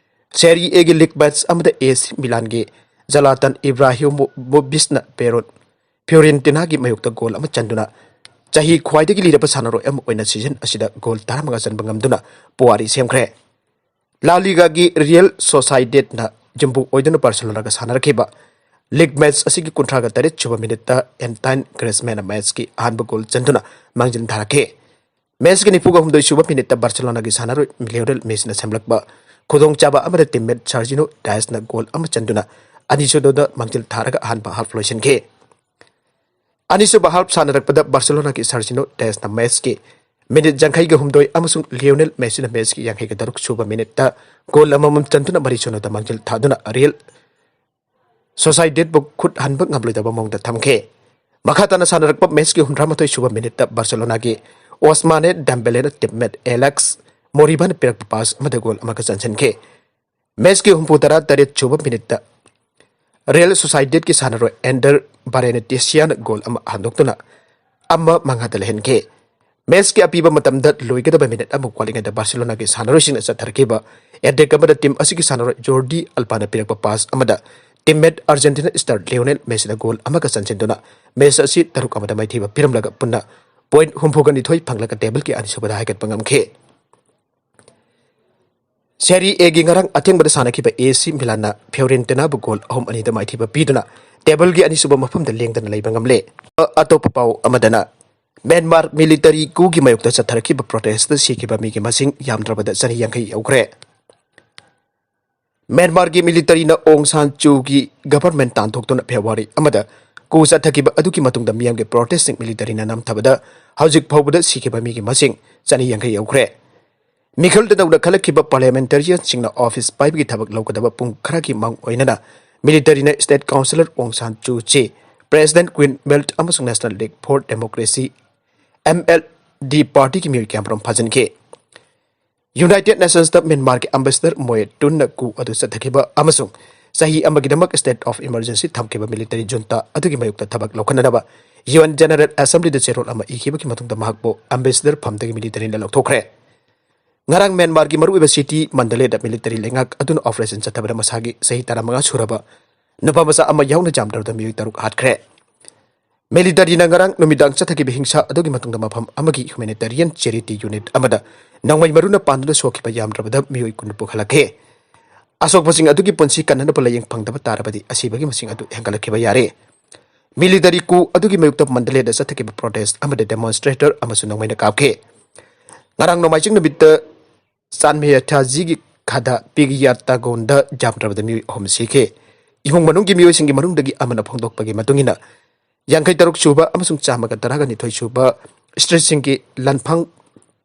ꯁꯦꯔꯤ ꯑꯦꯒꯤ ꯂꯤꯒ ꯃꯦꯆ ꯑꯃꯗ ꯑꯦ ꯁꯤ ꯃꯤꯂꯥꯟꯒꯤ ꯖꯂꯥꯇꯟ ꯏꯕ꯭ꯔꯥꯍꯤꯃꯣꯚꯤꯆꯅ ꯄꯦꯔꯣꯠ ꯐꯤꯑꯣꯔꯦꯟꯇꯤꯅꯥꯒꯤ ꯃꯥꯌꯣꯛꯇ ꯒꯣꯜ ꯑꯃ ꯆꯟꯗꯨꯅ ꯆꯍꯤ ꯈ꯭ꯋꯥꯏꯗꯒꯤ ꯂꯤꯔꯕ ꯁꯥꯟꯅꯔꯣꯏ ꯑꯃ ꯑꯣꯏꯅ ꯁꯤꯖꯟ ꯑꯁꯤꯗ ꯒꯣꯜ ꯇꯔꯥꯃꯉꯥ ꯆꯟꯕ ꯉꯝꯗꯨꯅ ꯄꯨꯋꯥꯔꯤ ꯁꯦꯝꯈ꯭ꯔꯦ꯫ ꯂꯥ ꯂꯤꯒꯥꯒꯤ ꯔꯤꯌꯦꯜ ꯁꯣꯁꯥꯏꯗꯦꯠꯅ ꯌꯨꯝꯕꯨ ꯑꯣꯏꯗꯨꯅ ꯕꯥꯔꯁꯦꯂꯣꯅꯥꯒ ꯁꯥꯟꯅꯔꯛꯈꯤꯕ ꯂꯤꯒ ꯃꯦꯆ ꯑꯁꯤꯒꯤ ꯀꯨꯟꯊ꯭ꯔꯥꯒ ꯇꯔꯦꯠ ꯁꯨꯕ ꯃꯤꯅꯤꯠꯇ ꯑꯦꯟꯇꯥꯏꯟ ꯒ꯭ꯔꯤꯖꯃꯦꯟꯅ ꯃꯦꯆꯀꯤ ꯑꯍꯥꯟꯕ ꯒꯣꯜ ꯆꯟꯗꯨꯅ ꯃꯥꯡꯖꯤꯜ ꯊꯥꯔꯛꯈꯤ꯫ ꯃꯦꯆꯀꯤ ꯅꯤꯐꯨꯒ ꯍꯨꯝꯗꯣꯏ ꯁꯨꯕ ꯃꯤꯅꯤꯠꯇ ꯕꯥꯔꯁꯦꯂꯣꯅꯥꯒꯤ ꯁꯥꯟꯅꯔꯣꯏ ꯂꯤꯑꯣꯅꯦꯜ ꯃꯦꯁꯤꯅ ꯁꯦꯝꯂꯛꯄ ꯈꯨꯗꯣꯡꯆꯥꯕ ꯑꯃꯗ ꯇꯤꯝꯃꯦꯠ ꯁꯥꯔꯖꯤꯅꯣ ꯗꯥꯌꯁꯅ ꯒꯣꯜ ꯑꯃ ꯆꯟꯗꯨꯅ ꯑꯅꯤꯁꯨꯕꯗ ꯃꯥꯡꯖꯤꯜ ꯊꯥꯔꯒ ꯑꯍꯥꯟꯕ ꯍꯥꯐ ꯂꯣꯏꯁꯤꯟꯈꯤ꯫ ꯑꯅꯤꯁꯨꯕ ꯍꯥꯐ ꯁꯥꯟꯅꯔꯛꯄꯗ ꯕꯥꯔꯁꯦꯂꯣꯅꯥꯒꯤ ꯁꯥꯔꯖꯤꯅꯣ ꯗꯥꯌꯁꯅ ꯃꯦꯆꯀꯤ ꯃꯤꯅꯤꯠ ꯌꯥꯡꯈꯩꯒ ꯍꯨꯝꯗꯣꯏ ꯑꯃꯁꯨꯡ ꯂꯤꯑꯣꯅꯦꯜ ꯃꯦꯁꯤꯅ ꯃꯦꯆꯀꯤ ꯌꯥꯡꯈꯩꯒ ꯇꯔꯨꯛ ꯁꯨꯕ ꯃꯤꯅꯤꯠꯇ ꯒꯣꯜ ꯑꯃꯃꯝ ꯆꯟꯗꯨꯅ ꯃꯔꯤ ꯁꯨꯅꯗ ꯃꯥꯡꯖꯤꯜ ꯊꯥꯗꯨꯅ ꯔꯤꯌꯦꯜ ꯁꯣꯁꯥꯏꯗꯦꯠꯕꯨ ꯈꯨꯠ ꯍꯟꯕ ꯉꯝꯂꯣꯏꯗꯕ ꯃꯑꯣꯡꯗ ꯊꯝꯈꯤ꯫ ꯃꯈꯥ ꯇꯥꯅ ꯁꯥꯟꯅꯔꯛꯄ ꯃꯦꯆꯀꯤ ꯍꯨꯝꯗ꯭ꯔꯥ ꯃꯥꯊꯣꯏ ꯁꯨꯕ ꯃꯤꯅꯤꯠꯇ ꯕꯥꯔꯁꯦꯂꯣꯅꯥꯒꯤ ꯑꯣꯁꯃꯥꯅꯦ ꯗꯦꯝꯕꯦꯂꯦꯅ ꯇꯤꯝꯃꯦꯠ ꯑꯦꯂꯦꯛꯁ ꯃꯣꯔꯤꯕꯥꯅ ꯄꯤꯔꯛꯄ ꯄꯥꯁ ꯑꯃꯗ ꯒꯣꯜ ꯑꯃꯒ ꯆꯟꯁꯤꯟꯈꯤ꯫ ꯃꯦꯆꯀꯤ ꯍꯨꯝꯐꯨ ꯇꯔꯥ ꯇꯔꯦꯠ ꯁꯨꯕ ꯃꯤꯅꯤꯠꯇ ꯔꯤꯌꯦꯜ ꯁꯣꯁꯥꯏꯗꯦꯠꯀꯤ ꯁꯥꯟꯅꯔꯣꯏ ꯑꯦꯟꯗꯔ ꯕꯥꯔꯦꯅꯦꯇꯤꯁꯤꯌꯥꯅ ꯒꯣꯜ ꯑꯃ ꯍꯟꯗꯣꯛꯇꯨꯅ ꯑꯃ ꯃꯉꯥꯗ ꯂꯩꯍꯟꯈꯤ꯫ ꯃꯦꯆꯀꯤ ꯑꯄꯤꯕ ꯃꯇꯝꯗ ꯂꯣꯏꯒꯗꯕ ꯃꯤꯅꯤꯠ ꯑꯃ ꯋꯥꯠꯂꯤꯉꯩꯗ ꯕꯥꯔꯁꯦꯂꯣꯅꯥꯒꯤ ꯁꯥꯟꯅꯔꯣꯏꯁꯤꯡꯅ ꯆꯠꯊꯔꯛꯈꯤꯕ ꯑꯦꯇꯦꯛ ꯑꯃꯗ ꯇꯤꯝ ꯑꯁꯤꯒꯤ ꯁꯥꯟꯅꯔꯣꯏ ꯖꯣꯔꯗꯤ ꯑꯜꯕꯥꯅ ꯄꯤꯔꯛꯄ ꯄꯥꯁ ꯑꯃꯗ ꯇꯤꯝꯃꯦꯠ ꯑꯥꯔꯖꯦꯟꯇꯤꯅꯥ ꯁ꯭ꯇꯥꯔ ꯂꯤꯑꯣꯅꯦꯜ ꯃꯦꯁꯤꯅ ꯒꯣꯜ ꯑꯃꯒ ꯆꯟꯁꯤꯟꯗꯨꯅ ꯃꯦꯆ ꯑꯁꯤ ꯇꯔꯨꯛ ꯑꯃꯗ ꯃꯥꯏꯊꯤꯕ ꯄꯤꯔꯝꯂꯒ ꯄꯨꯟꯅ ꯄꯣꯏꯟꯠ ꯍꯨꯝꯐꯨꯒ ꯅꯤꯊꯣꯏ ꯐꯪꯂꯒ ꯇꯦꯕꯜꯒꯤ ꯑꯅꯤꯁꯨꯕꯗ ꯍꯥꯏꯒꯠꯄ ꯉꯝꯈꯤ꯫ ꯁꯦꯔꯤ ꯑꯦꯒꯤ ꯉꯔꯥꯡ ꯑꯊꯦꯡꯕꯗ ꯁꯥꯟꯅꯈꯤꯕ ꯑꯦ ꯁꯤ ꯃꯤꯂꯥꯟꯅ ꯐꯤꯑꯣꯔꯦꯟꯇꯤꯅꯥꯕꯨ ꯒꯣꯜ ꯑꯍꯨꯝ ꯑꯅꯤꯗ ꯃꯥꯏꯊꯤꯕ ꯄꯤꯗꯨꯅ ꯇꯦꯕꯜꯒꯤ ꯑꯅꯤꯁꯨꯕ ꯃꯐꯝꯗ ꯂꯦꯡꯗꯅ ꯂꯩꯕ ꯉꯝꯂꯦ꯫ ꯑꯇꯣꯞꯄ ꯄꯥꯎ ꯑꯃꯗꯅ, ꯃ꯭ꯌꯥꯟꯃꯥꯔ ꯃꯤꯂꯤꯇꯔꯤ ꯀꯨꯒꯤ ꯃꯥꯌꯣꯛꯇ ꯆꯠꯊꯔꯛꯈꯤꯕ ꯄ꯭ꯔꯣꯇꯦꯁꯇ ꯁꯤꯈꯤꯕ ꯃꯤꯒꯤ ꯃꯁꯤꯡ ꯌꯥꯝꯗ꯭ꯔꯕꯗ ꯆꯅꯤ ꯌꯥꯡꯈꯩ ꯌꯧꯈ꯭ꯔꯦ꯫ ꯃ꯭ꯌꯥꯟꯃꯥꯔꯒꯤ ꯃꯤꯂꯤꯇꯔꯤꯅ ꯑꯣꯡ ꯁꯥꯟ ꯆꯨꯒꯤ ꯒꯚꯔꯟꯃꯦꯟꯠ ꯇꯥꯟꯊꯣꯛꯇꯨꯅ ꯐꯦꯕ꯭ꯔꯨꯋꯥꯔꯤ ꯑꯃꯗ ꯀꯨ ꯆꯠꯊꯈꯤꯕ ꯑꯗꯨꯒꯤ ꯃꯇꯨꯡꯗ ꯃꯤꯌꯥꯝꯒꯤ ꯄ꯭ꯔꯣꯇꯦꯁꯁꯤꯡ ꯃꯤꯂꯤꯇꯔꯤꯅ ꯅꯝꯊꯕꯗ ꯍꯧꯖꯤꯛ ꯐꯥꯎꯕꯗ ꯁꯤꯈꯤꯕ ꯃꯤꯒꯤ ꯃꯁꯤꯡ ꯆꯅꯤ ꯌꯥꯡꯈꯩ ꯌꯧꯈ꯭ꯔꯦ꯫ ꯃꯤꯈꯜꯗ ꯅꯧꯅ ꯈꯜꯂꯛꯈꯤꯕ ꯄꯥꯔꯂꯤꯌꯥꯃꯦꯟꯇꯔꯤꯌꯟꯁꯤꯡꯅ ꯑꯣꯐꯤꯁ ꯄꯥꯏꯕꯒꯤ ꯊꯕꯛ ꯂꯧꯒꯗꯕ ꯄꯨꯡ ꯈꯔꯒꯤ ꯃꯥꯡ ꯑꯣꯏꯅꯅ ꯃꯤꯂꯤꯇꯔꯤꯅ ꯁ꯭ꯇꯦꯠ ꯀꯥꯎꯟꯁꯤꯂꯔ ꯑꯣꯡ ꯁꯥꯟ ꯆꯨ ꯆꯦ, ꯄ꯭ꯔꯦꯁꯤꯗꯦꯟꯠ ꯀ꯭ꯋꯤꯟ ꯃꯦꯜꯠ ꯑꯃꯁꯨꯡ national league four democracy, M L ꯗꯤ, ꯄꯥꯔꯇꯤꯒꯤ ꯃꯤꯑꯣꯏ ꯀꯌꯥꯃꯔꯨꯝ ꯐꯥꯖꯤꯟꯈꯤ꯫ ꯌꯨꯅꯥꯏꯇꯦꯗ ꯅꯦꯁꯟꯁꯇ ꯃ꯭ꯌꯥꯟꯃꯥꯔꯒꯤ ꯑꯦꯝꯕꯦꯁꯦꯗꯔ ꯃꯣꯌꯦ ꯇꯨꯟꯅ ꯀꯨ ꯑꯗꯨ ꯆꯠꯊꯈꯤꯕ ꯑꯃꯁꯨꯡ ꯆꯍꯤ ꯑꯃꯒꯤꯗꯃꯛ ꯁ꯭ꯇꯦꯠ ꯑꯣꯐ ꯏꯃꯔꯖꯦꯟꯁꯤ ꯊꯝꯈꯤꯕ ꯃꯤꯂꯤꯇꯔꯤ ꯖꯨꯟꯇꯥ ꯑꯗꯨꯒꯤ ꯃꯥꯌꯣꯛꯇ ꯊꯕꯛ ꯂꯧꯈꯠꯅꯅꯕ ꯌꯨ ꯑꯦꯟ ꯖꯦꯅꯔꯦꯜ ꯑꯦꯁꯦꯝꯕ꯭ꯂꯤꯗ ꯆꯦꯔꯣꯜ ꯑꯃ ꯏꯈꯤꯕꯒꯤ ꯃꯇꯨꯡꯗ ꯃꯍꯥꯛꯄꯨ ꯑꯦꯝꯕꯦꯁꯦꯗꯔ ꯐꯝꯗꯒꯤ ꯃꯤꯂꯤꯇꯔꯤꯅ ꯂꯧꯊꯣꯛꯈ꯭ꯔꯦ꯫ ꯉꯔꯥꯡ ꯃ꯭ꯌꯥꯟꯃꯥꯔꯒꯤ ꯃꯔꯨꯑꯣꯏꯕ ꯁꯤꯇꯤ ꯃꯟꯗꯂꯦꯗ ꯃꯤꯂꯤꯇꯔꯤ ꯂꯩꯉꯥꯛ ꯑꯗꯨꯅ ꯑꯣꯄꯔꯦꯁꯟ ꯆꯠꯊꯕꯗ ꯃꯁꯥꯒꯤ ꯆꯍꯤ ꯇꯔꯥꯃꯉꯥ ꯁꯨꯔꯕ ꯅꯨꯄꯥ ꯃꯆꯥ ꯑꯃ ꯌꯥꯎꯅ ꯌꯥꯝꯗ꯭ꯔꯕꯗ ꯃꯤꯑꯣꯏ ꯇꯔꯨꯛ ꯍꯥꯠꯈ꯭ꯔꯦ꯫ ꯃꯤꯂꯤꯇꯔꯤꯅ ꯉꯔꯥꯡ ꯅꯨꯃꯤꯗꯥꯡ ꯆꯠꯊꯈꯤꯕ ꯍꯤꯡꯁꯥ ꯑꯗꯨꯒꯤ ꯃꯇꯨꯡꯗ ꯃꯐꯝ ꯑꯃꯒꯤ ꯍ꯭ꯌꯨꯃꯦꯅꯤꯇꯔꯤꯌꯟ ꯆꯦꯔꯤꯇꯤ ꯌꯨꯅꯤꯠ ꯑꯃꯗ ꯅꯣꯡꯃꯩ ꯃꯔꯨꯅ ꯄꯥꯟꯗꯨꯅ ꯁꯣꯛꯈꯤꯕ ꯌꯥꯝꯗ꯭ꯔꯕꯗ ꯃꯤꯑꯣꯏ ꯀꯨꯟ ꯄꯨꯈꯠꯂꯛꯈꯤ꯫ ꯑꯁꯣꯛꯄꯁꯤꯡ ꯑꯗꯨꯒꯤ ꯄꯨꯟꯁꯤ ꯀꯟꯅꯅꯕ ꯂꯥꯌꯦꯡ ꯐꯪꯗꯕ ꯇꯥꯔꯕꯗꯤ ꯑꯁꯤꯕꯒꯤ ꯃꯁꯤꯡ ꯑꯗꯨ ꯍꯦꯟꯒꯠꯂꯛꯈꯤꯕ ꯌꯥꯔꯦ꯫ ꯃꯤꯂꯤꯇꯔꯤ ꯀꯨ ꯑꯗꯨꯒꯤ ꯃꯥꯌꯣꯛꯇ ꯃꯟꯗꯂꯦꯗ ꯆꯠꯊꯈꯤꯕ ꯄ꯭ꯔꯣꯇꯦꯁ ꯑꯃꯗ ꯗꯦꯃꯣꯟꯁꯇ꯭ꯔꯦꯇꯔ ꯑꯃꯁꯨ ꯅꯣꯡꯃꯩꯅ ꯀꯥꯞꯈꯤ꯫ ꯉꯔꯥꯡ ꯅꯣꯡꯃꯥꯏꯖꯤꯡ ꯅꯨꯃꯤꯠꯇ ꯆꯥꯟꯃꯤꯌꯥꯊꯥꯖꯤꯒꯤ ꯈꯥꯗꯥ ꯄꯤꯒꯤꯌꯥꯇꯥꯒꯣꯟꯗ ꯌꯥꯝꯗ꯭ꯔꯕꯗ ꯃꯤꯑꯣꯏ ꯑꯍꯨꯝ ꯁꯤꯈꯤ꯫ ꯏꯃꯨꯡ ꯃꯅꯨꯡꯒꯤ ꯃꯤꯑꯣꯏꯁꯤꯡꯒꯤ ꯃꯅꯨꯡꯗꯒꯤ ꯑꯃꯅ ꯐꯣꯡꯗꯣꯛꯄꯒꯤ ꯃꯇꯨꯡ ꯏꯟꯅ, ꯌꯥꯡꯈꯩ ꯇꯔꯨꯛ ꯁꯨꯕ ꯑꯃꯁꯨꯡ ꯆꯥꯝꯃꯒ ꯇꯔꯥꯒ ꯅꯤꯊꯣꯏ ꯁꯨꯕ ꯁ꯭ꯇ꯭ꯔꯤꯠꯁꯤꯡꯒꯤ ꯂꯥꯟꯐꯥꯡ,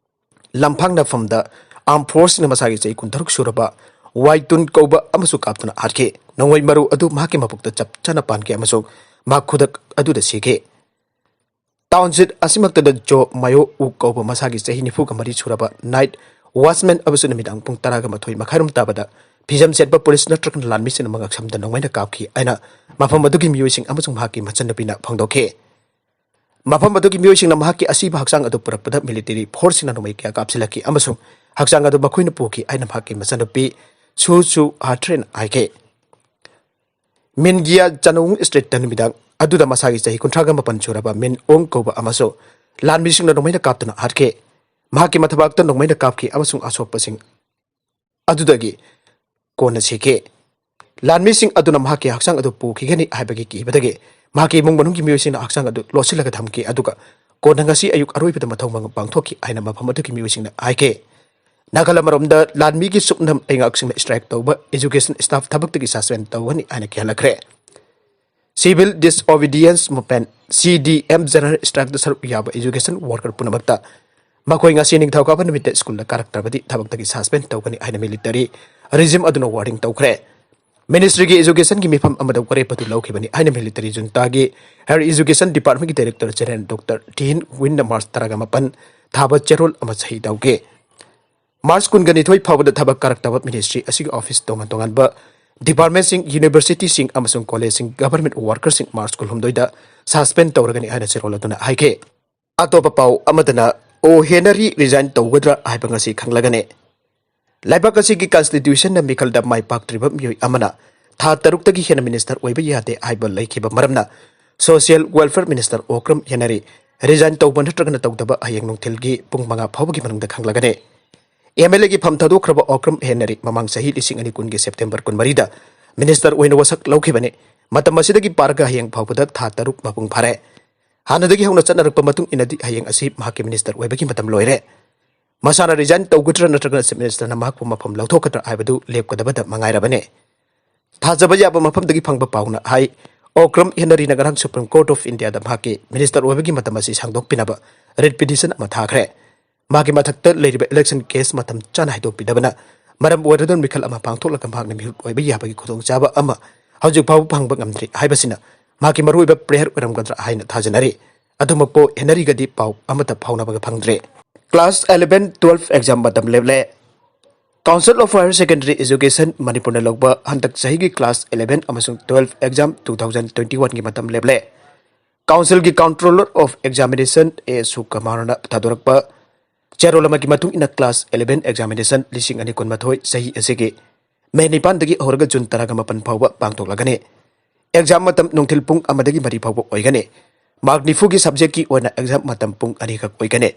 ꯂꯝꯐꯥꯡꯅꯐꯝꯗ ꯑꯥꯔꯝ ꯐꯣꯔꯁꯁꯤꯡꯅ ꯃꯁꯥꯒꯤ ꯆꯍꯤ ꯀꯨꯟꯇꯔꯨꯛ ꯁꯨꯔꯕ ꯋꯥꯏꯇꯨꯟ ꯀꯧꯕ ꯑꯃꯁꯨ ꯀꯥꯞꯇꯨꯅ ꯍꯥꯠꯈꯤ꯫ ꯅꯣꯡꯃꯩ ꯃꯔꯨ ꯑꯗꯨ ꯃꯍꯥꯛꯀꯤ ꯃꯕꯨꯛꯇ ꯆꯞ ꯆꯥꯅ ꯄꯥꯟꯈꯤ ꯑꯃꯁꯨꯡ ꯃꯍꯥꯛ ꯈꯨꯗꯛ ꯑꯗꯨꯗ ꯁꯤꯈꯤ꯫ ꯇꯥꯎꯟꯁꯤꯠ ꯑꯁꯤꯃꯛꯇꯗ ꯖꯣ ꯃꯥꯌꯣ ꯎ ꯀꯧꯕ ꯃꯁꯥꯒꯤ ꯆꯍꯤ ꯅꯤꯐꯨꯒ ꯃꯔꯤ ꯁꯨꯔꯕ ꯅꯥꯏꯠ ꯋꯥꯆꯃꯦꯟ ꯑꯃꯁꯨ ꯅꯨꯃꯤꯗꯥꯡ ꯄꯨꯡ ꯇꯔꯥꯒ ꯃꯥꯊꯣꯏ ꯃꯈꯥꯏꯔꯣꯝ ꯇꯥꯕꯗ ꯐꯤꯖꯝ ꯁꯦꯠꯄ ꯄꯨꯂꯤꯁ ꯅꯠꯇ꯭ꯔꯒ ꯂꯥꯟꯃꯤꯁꯤꯡꯅ ꯃꯉꯛꯁꯝꯗ ꯅꯣꯡꯃꯩꯅ ꯀꯥꯞꯈꯤ ꯍꯥꯏꯅ ꯃꯐꯝ ꯑꯗꯨꯒꯤ ꯃꯤꯑꯣꯏꯁꯤꯡ ꯑꯃꯁꯨꯡ ꯃꯍꯥꯛꯀꯤ ꯃꯆꯟꯅꯨꯄꯤꯅ ꯐꯣꯡꯗꯣꯛꯈꯤ꯫ ꯃꯐꯝ ꯑꯗꯨꯒꯤ ꯃꯤꯑꯣꯏꯁꯤꯡꯅ ꯃꯍꯥꯛꯀꯤ ꯑꯁꯤꯕ ꯍꯛꯆꯥꯡ ꯑꯗꯨ ꯄꯨꯔꯛꯄꯗ ꯃꯤꯂꯤꯇꯔꯤ ꯐꯣꯔꯁꯁꯤꯡꯅ ꯅꯣꯡꯃꯩ ꯀꯌꯥ ꯀꯥꯞꯁꯤꯜꯂꯛꯈꯤ ꯑꯃꯁꯨꯡ ꯍꯛꯆꯥꯡ ꯑꯗꯨ ꯃꯈꯣꯏꯅ ꯄꯨꯈꯤ ꯍꯥꯏꯅ ꯃꯍꯥꯛꯀꯤ ꯃꯆꯥꯅꯨꯄꯤ ꯁꯨ ꯆꯨ ꯍꯥꯊ꯭ꯔꯦꯅ ꯍꯥꯏꯈꯤ꯫ ꯃꯤꯟꯒꯤꯌꯥ ꯆꯅꯧꯡ ꯁ꯭ꯇ꯭ꯔꯤꯠꯇ ꯅꯨꯃꯤꯗꯥꯡ ꯑꯗꯨꯗ ꯃꯁꯥꯒꯤ ꯆꯍꯤ ꯀꯨꯟꯊ꯭ꯔꯥꯒ ꯃꯥꯄꯟ ꯁꯨꯔꯕ ꯃꯤꯟ ꯑꯣꯡ ꯀꯧꯕ ꯑꯃꯁꯨ ꯂꯥꯟꯃꯤꯁꯤꯡꯅ ꯅꯣꯡꯃꯩꯅ ꯀꯥꯞꯇꯨꯅ ꯍꯥꯠꯈꯤ꯫ ꯃꯍꯥꯛꯀꯤ ꯃꯊꯕꯥꯛꯇ ꯅꯣꯡꯃꯩꯅ ꯀꯥꯞꯈꯤ ꯑꯃꯁꯨꯡ ꯑꯁꯣꯛꯄꯁꯤꯡ ꯑꯗꯨꯗꯒꯤ ꯀꯣꯟꯅ ꯁꯤꯈꯤ꯫ ꯂꯥꯟꯃꯤꯁꯤꯡ ꯑꯗꯨꯅ ꯃꯍꯥꯛꯀꯤ ꯍꯛꯆꯥꯡ ꯑꯗꯨ ꯄꯨꯈꯤꯒꯅꯤ ꯍꯥꯏꯕꯒꯤ ꯀꯤꯕꯗꯒꯤ ꯃꯍꯥꯛꯀꯤ ꯏꯃꯨꯡ ꯃꯅꯨꯡꯒꯤ ꯃꯤꯑꯣꯏꯁꯤꯡꯅ ꯍꯛꯆꯥꯡ ꯑꯗꯨ ꯂꯣꯠꯁꯤꯜꯂꯒ ꯊꯝꯈꯤ, ꯑꯗꯨꯒ ꯀꯣꯟꯅ ꯉꯁꯤ ꯑꯌꯨꯛ ꯑꯔꯣꯏꯕꯗ ꯃꯊꯧ ꯃꯉꯝ ꯄꯥꯡꯊꯣꯛꯈꯤ ꯍꯥꯏꯅ ꯃꯐꯝ ꯑꯗꯨꯒꯤ ꯃꯤꯑꯣꯏꯁꯤꯡꯅ ꯍꯥꯏꯈꯤ꯫ ꯅꯥꯀꯜ ꯑꯃꯔꯣꯝꯗ, ꯂꯥꯟꯃꯤꯒꯤ ꯁꯨꯞꯅ ꯂꯩꯉꯥꯛꯁꯤꯡꯅ ꯁ꯭ꯇ꯭ꯔꯥꯏꯛ ꯇꯧꯕ ꯑꯦꯖꯨꯀꯦꯁꯟ ꯁ꯭ꯇꯥꯐ ꯊꯕꯛꯇꯒꯤ ꯁꯁꯄꯦꯟ ꯇꯧꯒꯅꯤ ꯍꯥꯏꯅ ꯀꯤꯍꯜꯂꯛꯈ꯭ꯔꯦ꯫ ꯁꯤꯚꯤꯜ ꯗꯤꯁꯑꯣꯕꯤꯗꯤꯌꯦꯟꯁ ꯃꯨꯚꯃꯦꯟꯠ, ꯁꯤ ꯗꯤ ꯑꯦꯝ, ꯖꯦꯅꯔꯦꯜ ꯁ꯭ꯇ꯭ꯔꯥꯏꯛꯇ ꯁꯔꯨꯛ ꯌꯥꯕ ꯑꯦꯖꯨꯀꯦꯁꯟ ꯋꯥꯔꯀꯔ ꯄꯨꯝꯅꯃꯛꯇ ꯃꯈꯣꯏ ꯉꯁꯤ ꯅꯤꯡꯊꯧꯀꯥꯕ ꯅꯨꯃꯤꯠꯇ ꯁ꯭ꯀꯨꯜꯗ ꯀꯥꯔꯛꯇ꯭ꯔꯕꯗꯤ ꯊꯕꯛꯇꯒꯤ ꯁꯁꯄꯦꯟ ꯇꯧꯒꯅꯤ ꯍꯥꯏꯅ ꯃꯤꯂꯤꯇꯔꯤ ꯔꯤꯖꯤꯝ ꯑꯗꯨꯅ ꯋꯥꯔꯅꯤꯡ ꯇꯧꯈ꯭ꯔꯦ꯫ ꯃꯤꯅꯤꯁꯇ꯭ꯔꯤꯒꯤ ꯑꯦꯖꯨꯀꯦꯁꯟꯒꯤ ꯃꯤꯐꯝ ꯑꯃꯗ ꯋꯥꯔꯦꯞ ꯑꯗꯨ ꯂꯧꯈꯤꯕꯅꯤ ꯍꯥꯏꯅ ꯃꯤꯂꯤꯇꯔꯤ ꯖꯨꯟꯇꯥꯒꯤ ꯍꯥꯌꯔ ꯑꯦꯖꯨꯀꯦꯁꯟ ꯗꯤꯄꯥꯔꯠꯃꯦꯟꯠꯀꯤ ꯗꯥꯏꯔꯦꯛꯇꯔ ꯖꯦꯅꯔꯦꯜ ꯗꯣꯛꯇꯔ ꯊꯤꯟ ꯋꯤꯟꯅ ꯃꯥꯔꯆ ꯇꯔꯥꯒ ꯃꯥꯄꯟ ꯊꯥꯕ ꯆꯦꯔꯣꯜ ꯑꯃ ꯁꯍꯤ ꯇꯧꯈꯤ꯫ ꯃꯥꯔꯆ ꯀꯨꯟꯒ ꯅꯤꯊꯣꯏ ꯐꯥꯎꯕꯗ ꯊꯕꯛ ꯀꯥꯔꯛꯇꯕ ꯃꯤꯅꯤꯁꯇ꯭ꯔꯤ ꯑꯁꯤꯒꯤ ꯑꯣꯐꯤꯁ ꯇꯣꯉꯥꯟ ꯇꯣꯉꯥꯟꯕ ꯗꯤꯄꯥꯔꯠꯃꯦꯟꯠꯁꯤꯡ, ꯌꯨꯅꯤꯚꯔꯁꯤꯇꯤꯁꯤꯡ ꯑꯃꯁꯨꯡ ꯀꯣꯂꯦꯖꯁꯤꯡ ꯒꯚꯔꯟꯃꯦꯟꯠ ꯋꯥꯔꯀꯔꯁꯤꯡ ꯃꯥꯔꯆ ꯀꯨꯟꯍꯨꯝꯗꯣꯏꯗ ꯁꯁꯄꯦꯟ ꯇꯧꯔꯒꯅꯤ ꯍꯥꯏꯅ ꯆꯦꯔꯣꯜ ꯑꯗꯨꯅ ꯍꯥꯏꯈꯤ꯫ ꯑꯇꯣꯞꯄ ꯄꯥꯎ ꯑꯃꯗꯅ, ꯑꯣ ꯍꯦꯅꯔꯤ ꯔꯤꯖꯥꯏꯟ ꯇꯧꯒꯗ꯭ꯔꯥ ꯍꯥꯏꯕ ꯉꯁꯤ ꯈꯪꯂꯒꯅꯤ꯫ ꯂꯩꯕꯥꯛ ꯑꯁꯤꯒꯤ ꯀꯟꯁꯇꯤꯇ꯭ꯌꯨꯁꯟꯅ ꯃꯤꯈꯜꯗ ꯃꯥꯏ ꯄꯥꯛꯇ꯭ꯔꯤꯕ ꯃꯤꯑꯣꯏ ꯑꯃꯅ ꯊꯥ ꯇꯔꯨꯛꯇꯒꯤ ꯍꯦꯟꯅ ꯃꯤꯅꯤꯁꯇꯔ ꯑꯣꯏꯕ ꯌꯥꯗꯦ ꯍꯥꯏꯕ ꯂꯩꯈꯤꯕ ꯃꯔꯝꯅ, social welfare minister Okram Henry resign ꯇꯧꯕ ꯅꯠꯇ꯭ꯔꯒꯅ ꯇꯧꯗꯕ ꯍꯌꯦꯡ ꯅꯨꯡꯊꯤꯜꯒꯤ ꯄꯨꯡ ꯃꯉꯥ ꯐꯥꯎꯕꯒꯤ ꯃꯅꯨꯡꯗ ꯈꯪꯂꯒꯅꯤ꯫ ꯑꯦꯝ ꯑꯦꯜ ꯑꯦꯒꯤ ꯐꯝ ꯊꯥꯗꯣꯛꯈ꯭ꯔꯕ ꯑꯣꯀ꯭ꯔꯝ ꯍꯦꯅꯔꯤ ꯃꯃꯥꯡ ꯆꯍꯤ ꯂꯤꯁꯤꯡ ꯑꯅꯤ ꯀꯨꯟꯒꯤ ꯁꯦꯞꯇꯦꯝꯕꯔ ꯀꯨꯟꯃꯔꯤꯗ ꯃꯤꯅꯤꯁꯇꯔ ꯑꯣꯏꯅ ꯋꯥꯁꯛ ꯂꯧꯈꯤꯕꯅꯤ꯫ ꯃꯇꯝ ꯑꯁꯤꯗꯒꯤ ꯄꯥꯔꯒ ꯍꯌꯦꯡ ꯐꯥꯎꯕꯗ ꯊꯥ ꯇꯔꯨꯛ ꯃꯄꯨꯡ ꯐꯥꯔꯦ꯫ ꯍꯥꯟꯅꯗꯒꯤ ꯍꯧꯅ ꯆꯠꯅꯔꯛꯄ ꯃꯇꯨꯡ ꯏꯟꯅꯗꯤ ꯍꯌꯦꯡ ꯑꯁꯤ ꯃꯍꯥꯛꯀꯤ ꯃꯤꯅꯤꯁꯇꯔ ꯑꯣꯏꯕꯒꯤ ꯃꯇꯝ ꯂꯣꯏꯔꯦ꯫ ꯃꯁꯥꯅ ꯔꯤꯖꯥꯏꯟ ꯇꯧꯒꯗ꯭ꯔꯥ ꯅꯠꯇ꯭ꯔꯒꯅ ꯆꯤꯐ ꯃꯤꯅꯤꯁꯇꯔꯅ ꯃꯍꯥꯛꯄꯨ ꯃꯐꯝ ꯂꯧꯊꯣꯛꯀꯗ꯭ꯔꯥ ꯍꯥꯏꯕꯗꯨ ꯂꯦꯞꯀꯗꯕꯗ ꯃꯉꯥꯏꯔꯕꯅꯤ꯫ ꯊꯥꯖꯕ ꯌꯥꯕ ꯃꯐꯝꯗꯒꯤ ꯐꯪꯕ ꯄꯥꯎꯅ ꯍꯥꯏ, ꯑꯣꯀ꯭ꯔꯝ ꯍꯦꯅꯔꯤꯅ ꯉꯔꯥꯡ ꯁꯨꯄ꯭ꯔꯤꯝ ꯀꯣꯔꯠ ꯑꯣꯐ ꯏꯟꯗꯤꯌꯥꯗ ꯃꯍꯥꯛꯀꯤ ꯃꯤꯅꯤꯁꯇꯔ ꯑꯣꯏꯕꯒꯤ ꯃꯇꯝ ꯑꯁꯤ ꯁꯥꯡꯗꯣꯛꯄꯤꯅꯕ ꯔꯤꯠ ꯄꯤꯇꯤꯁꯟ ꯑꯃ ꯊꯥꯈ꯭ꯔꯦ꯫ ꯃꯥꯒꯤ ꯃꯊꯛꯇ ꯂꯩꯔꯤꯕ ꯏꯂꯦꯛꯁꯟ ꯀꯦꯁ ꯃꯇꯝ ꯆꯥꯅ ꯍꯥꯏꯗꯣꯛꯄꯤꯗꯕꯅ ꯃꯔꯝ ꯑꯣꯏꯔꯗꯨꯅ ꯃꯤꯈꯜ ꯑꯃ ꯄꯥꯡꯊꯣꯛꯂꯒ ꯃꯍꯥꯛꯅ ꯃꯤꯍꯨꯠ ꯑꯣꯏꯕ ꯌꯥꯕꯒꯤ ꯈꯨꯗꯣꯡꯆꯥꯕ ꯑꯃ ꯍꯧꯖꯤꯛ ꯐꯥꯎꯕ ꯐꯪꯕ ꯉꯝꯗ꯭ꯔꯤ ꯍꯥꯏꯕꯁꯤꯅ ꯃꯍꯥꯛꯀꯤ ꯃꯔꯨꯑꯣꯏꯕ ꯄ꯭ꯔꯦꯌꯔ ꯑꯣꯏꯔꯝꯒꯗ꯭ꯔꯥ ꯍꯥꯏꯅ ꯊꯥꯖꯅꯔꯤ꯫ ꯑꯗꯨꯃꯛꯄꯨ ꯍꯦꯅꯔꯤꯒꯗꯤ ꯄꯥꯎ ꯑꯃꯠꯇ ꯐꯥꯎꯅꯕꯒ ꯐꯪꯗ꯭ꯔꯦ꯫ ꯀ꯭ꯂꯥꯁ ꯑꯦꯂꯦꯚꯦꯟ, ꯇꯨꯋꯦꯜꯐ ꯑꯦꯛꯖꯥꯝ ꯃꯇꯝ ꯂꯦꯞꯂꯦ꯫ Council of higher secondary education ꯃꯅꯤꯄꯨꯔꯅ ꯂꯧꯕ ꯍꯟꯗꯛ ꯆꯍꯤꯒꯤ ꯀ꯭ꯂꯥꯁ ꯑꯦꯂꯦꯚꯦꯟ ꯑꯃꯁꯨꯡ twelve exam two thousand twenty ꯋꯥꯟꯒꯤ ꯃꯇꯝ ꯂꯦꯞꯂꯦ꯫ Council ꯒꯤ Controller of Examination A ꯁꯨꯀꯃꯥꯔꯅ ꯊꯥꯗꯣꯔꯛꯄ ꯆꯦꯔꯣꯜ ꯑꯃꯒꯤ ꯃꯇꯨꯡ ꯏꯟꯅ class eleven examination ꯂꯤꯁꯤꯡ ꯑꯅꯤ ꯀꯨꯟꯃꯥꯊꯣꯏ ꯆꯍꯤ ꯑꯁꯤꯒꯤ ꯃꯦ ꯅꯤꯄꯥꯟꯗꯒꯤ ꯍꯧꯔꯒ ꯖꯨꯟ ꯇꯔꯥꯒ ꯃꯥꯄꯟ ꯐꯥꯎꯕ ꯄꯥꯡꯊꯣꯛꯂꯒꯅꯤ꯫ Exam ꯃꯇꯝ ꯅꯨꯡꯊꯤꯜ ꯄꯨꯡ ꯑꯃꯗꯒꯤ ꯃꯔꯤ ꯐꯥꯎꯕ ꯑꯣꯏꯒꯅꯤ꯫ Mark ꯅꯤꯐꯨꯒꯤ subject ꯀꯤ ꯑꯣꯏꯅ exam ꯃꯇꯝ ꯄꯨꯡ ꯑꯅꯤꯈꯛ ꯑꯣꯏꯒꯅꯤ꯫